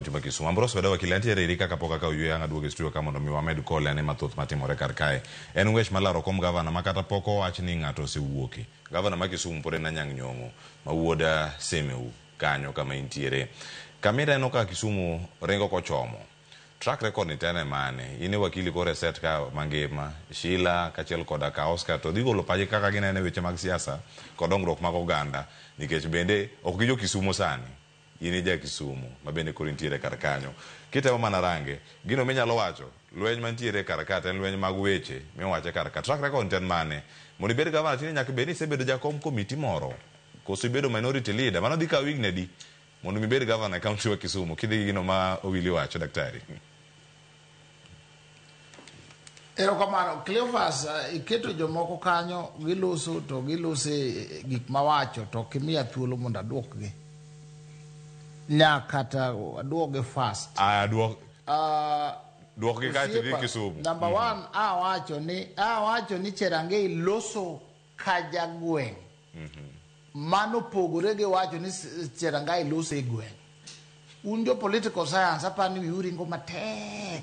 Kaunti ma Kisumu. Ambrose Weda wakili antiere iri kaka pok akawo yweyo ang' aduogo e studio ka mondo mi wamed kole ane mathoth matimore kar kae. En ng'wech mar laro kom gavana ma kata pok owach ni ng'ato osewuoke. Gavana ma Kisumu pod en Anyang' Nyong'o ma wuod Semeu kanyo kama intiere. Kama ineno ka Kisumu ringo kochomo. Track record ni to en e mane? In e wakili koro e set ka mangima, Sheila kachiel koda ka Oscar to dhi golo pachgi kaka gineno e weche mag siasa kod dongruok mag oganda nikech bende ok gi jo Kisumo sani. In e ja Kisumu ma bende koro intiere kar kanyo. Kitemo mana range, gino minyalo wacho, lweny mantiere kar ka to en lweny mag weche miwache kar ka. Track record to en mane? Mondo ibed gavana tinde nyaka bed ni isebedo jakom komiti moro koso ibedo minority leader. Mano dhi kawo higni adi mondo mi ibed gavana e kaunti wa Kisumu kidhi gi gino ma Owili wacho daktari? Erokamano. Cleophas, iketo jomoko kanyo giloso to giloso e gik mawacho to ok imiya thuolo mondo aduokgi. Nyaka to aduogi fast. Aya duok duokgi kae to idhi Osiepa, Kisumu. Number one, awacho ni Cherangei loso ka jagweng'. Mano pogore gi wacho ni Cherangei loso e gweng'. Un jo political science apani wiu ringo matek.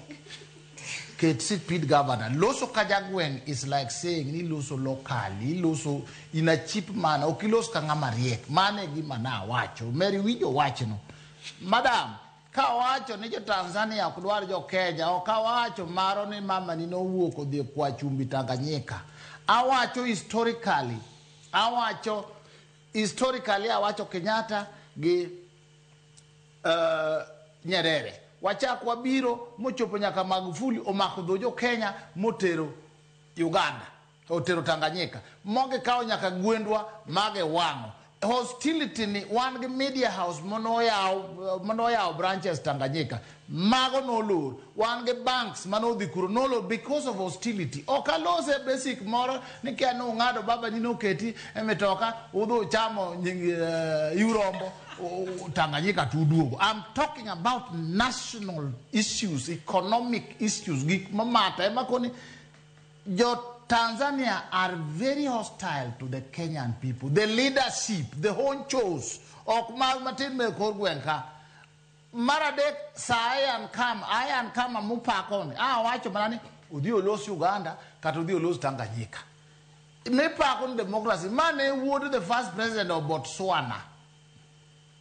Ket speed governor. Loso ka jagweng' is like saying ni loso locally, iloso in a cheap manner, ok ilos ka ng'ama riek. Mano e gima nawacho. Mary winjo wachno. Madam, kawacho ni jo Tanzania ok dwar jo Kenya, ok awacho maro ni mama ni nowuok odhi kwa chumbi Tanganyika. Awacho historically, awacho Kenyatta gi Nyerere. Wachak wabiro mochopo nyaka Magufuli omako dho jo Kenya motero Uganda, otero Tanganyika. Mogikawo nyaka gwendwa mage wang'o. Hostility ni wan gi media house manoyaw branches Tanganyika. Mago nolor. Wan gi banks manodhi kuro nolor because of hostility. Ok alose basic moro ni kia nung'ado baba ni noketi e mitoka udhi uchamo nying urombo Tanganyika to uduogo. I'm talking about national issues, economic issues, gik mamata ema koni jo Tanzania are very hostile to the Kenyan people. The leadership, the honchos, ok mag matin me kor gweng' ka. Mar adek, sa Ian Khama, Ian Khama mupako ni, awacho mana ni odhi olos Uganda kata odhi olos Tanganyika. Mipako ni democracy, mane wuod the first president of Botswana,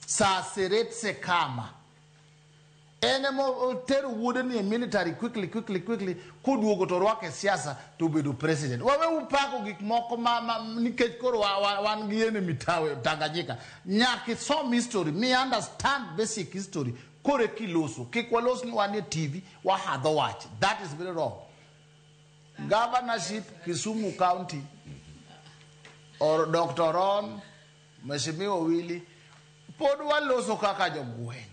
Sir Seretse Khama. En ema otero wuode ni e military quickly, quickly, quickly, koduogo to orwake e siasa to obedo president. Wawe upako gik moko ma nikech koro wan gi enemy tawe Tanganyika. Nyaka isom history, mi understand basic history, koro kiloso. Kik walos ni wan e TV, wahadho wach. That is very wrong. Governorship Kisumu County or Dr. Ron, Mheshimiwa Willy, pod waloso kaka jogweng'.